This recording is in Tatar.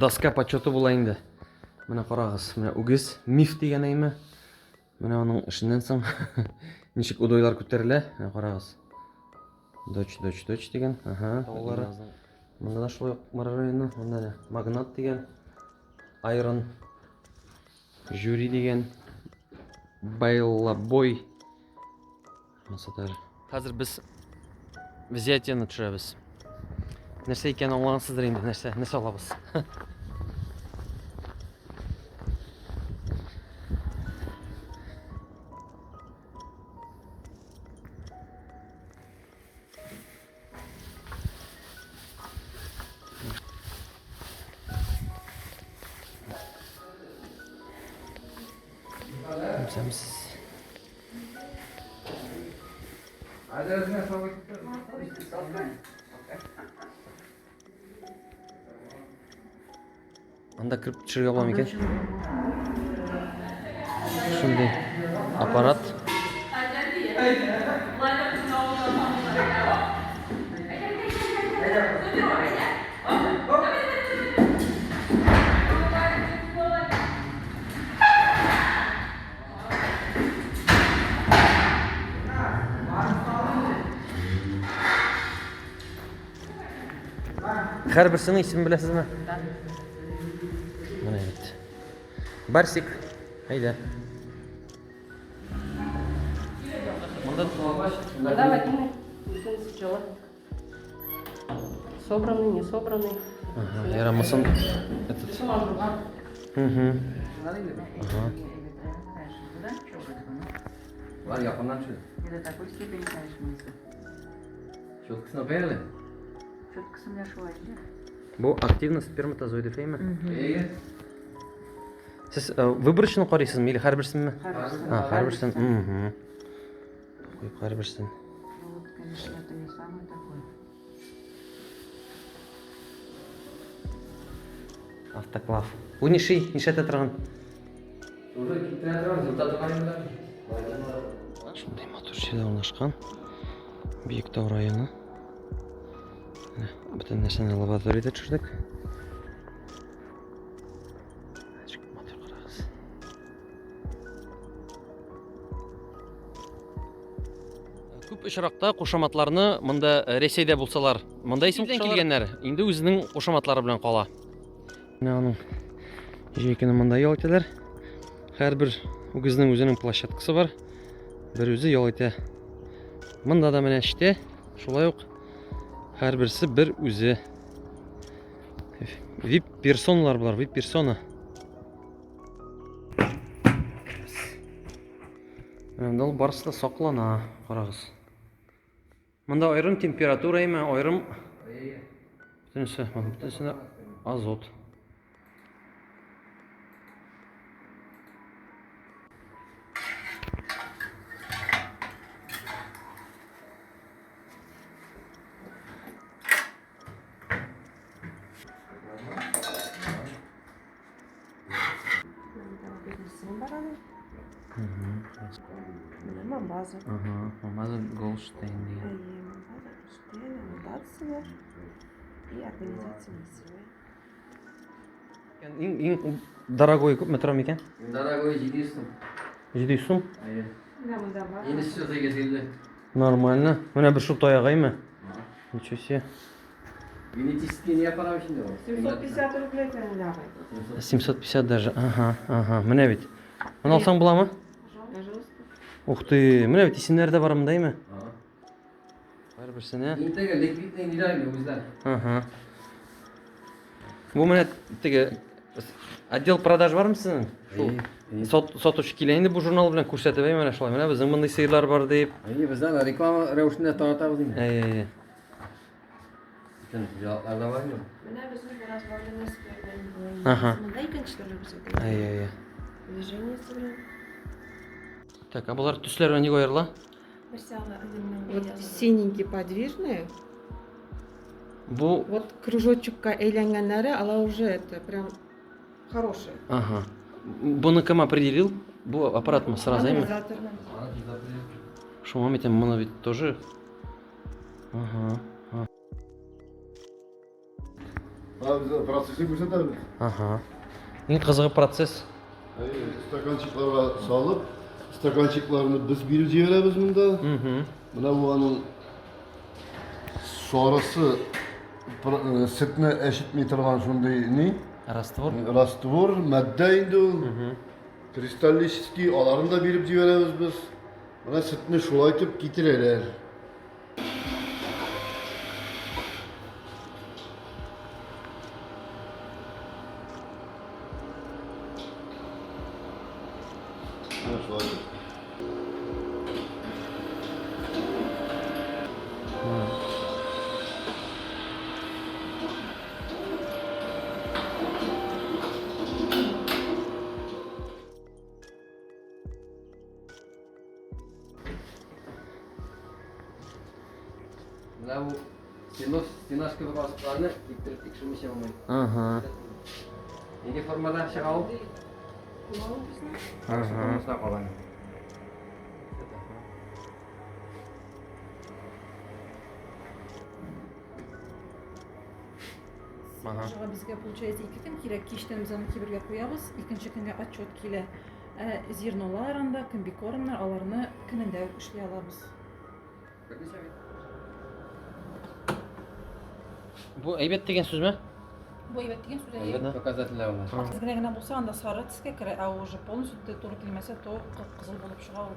доска почеты була инде. Менә карагыз, менә үгез, миф дигән әйме. Менә аның эшеннән соң ничек удойлар күтәрелә. Менә карагыз. Дочь, дочь, дочь дигән. Ага, таулары. Монда да шулай ук Мара районы. Монда да Магнат дигән. Айрон. Жюри дигән. Байлабой. Монысы даже. Хәзер без взятиены төшерәбез. Нәрсә икәнен аңлагансыздыр инде, нәрсә, нәрсә алабыз. Исәнмесез. Анда кереп төшергә була микән? Шундый аппарат. Һәрберсенең исемен беләсезме? Да. Менә бит. Барсик, әйдә. Монда Монда Владимир, бөтенесе җылы. Собранный, не собранный. Ага, ярамасын этот. Угу. Ага. Бар якыннан шул. Не до такой степени, конечно, мысль. Четкасын апай әле. Четкасын менә шулай инде. Бу активно сперматозоиды фәйме? Әйе. Сез э, выборочно карыйсызмы или һәрберсенме? Һәрберсен. А, һәрберсен. Угу. Куеп һәрберсен. Ну вот, конечно, это не самый такой. Автоклав. Бу ниши, нишләтә торган? Уже китерә торган, җылыта торган инде. Шундый матур җирдә урнашкан. Биектау районы. Менә бөтен нәрсәне лабораториядә төшердек. Ничек матур карагыз. Күп очракта кушаматларны монда э, Рәсәйдә булсалар, монда исем килгәннәр инде үзенең кушаматлары белән кала. Менә аның җәй көне монда ял итәләр. Һәрбер үгезнең үзенең площадкасы бар. Бер үзе ял итә. Монда да менә эчтә шулай ук һәрберсе бер үзе. VIP персоналар болар, VIP персона. Менә монда ул барысы да саклана, карагыз. Монда аерым температура име, аерым бөтенесе, бөтенесендә азот. Менә Мамбаза. Ага, Мамбаза Голштейн дигән. Әйе, Мамбаза Голштейн, аннотация и организация миссии. Иң, иң дорогой күпме тора микән? Дорогой 700 сум. 700 сум? Әйе. Менә монда бар. Инде все 850. Нормально. Менә бер шул таягаймы? Ничего себе. Генетический не аппарат инде ул. 750 рублей давай. 750 даже. Ага, ага. Менә бит. Моны алсаң буламы? Пожалуйста. Ух ты, менә бит исемнәре дә бар монда, әйме? Һәрберсенә. Интеге ликвидный ниләр инде үзләр. Ага. Бу менә теге отдел продаж бармы сезнең? Шул сат, сатучы килә инде бу журнал белән күрсәтеп, әй менә шулай. Менә безнең мондый сыерлар бар дип. Әйе, без аны реклама рәвешендә таратабыз инде. Әй, әй, әй. Бөтен хуҗалыкларда бар инде. Менә безнең разбавленный сперма. Ага. Монда икенче төрле безнең. Әй, әй, әй. Движениесе белән. Так, а болар төсләр белән нигә аерыла? Берсе аны үзенең Вот синенький подвижные. Бу Вот кружочекка әйләнгәннәре, алар уже это прям хорошие. Ага. Буны кем определил? Бу аппаратмы сразу, әйме? Анализатор. Шуңа микән моны бит тоже. Ага. Менә процессын күрсәтәбез. Ага. Иң кызыгы процесс. Әйе, стаканчикларга салып, стаканчикларны без биреп җибәрәбез монда. Менә бу аның сарысы сөтне әчетми торган шундый ни? Раствор. Раствор, матдә инде ул. Кристаллический, аларын да биреп җибәрәбез без. Менә сөтне шулай итеп китерәләр. Менә шулай итеп. Менә бу стенос, стенаж кебек азыкларны киптереп тикшермичә булмый. Ага. Нинди формада чыга ул? Ага. Формасына кала. Ага. Шуңа безгә получается ике көн кирәк. Кичтән без аны кибергә куябыз, икенче көнгә отчет килә. Ә зернолар анда, комбикормнар, аларны көнендә үк эшли алабыз. Бу әйбәт дигән сүзме? Бу әйбәт дигән сүз әйе. Әйбәт показательләр алар. Аз генә генә булса, анда сары төскә керә, ә уже полностью туры килмәсә, то кып-кызыл булып чыга ул.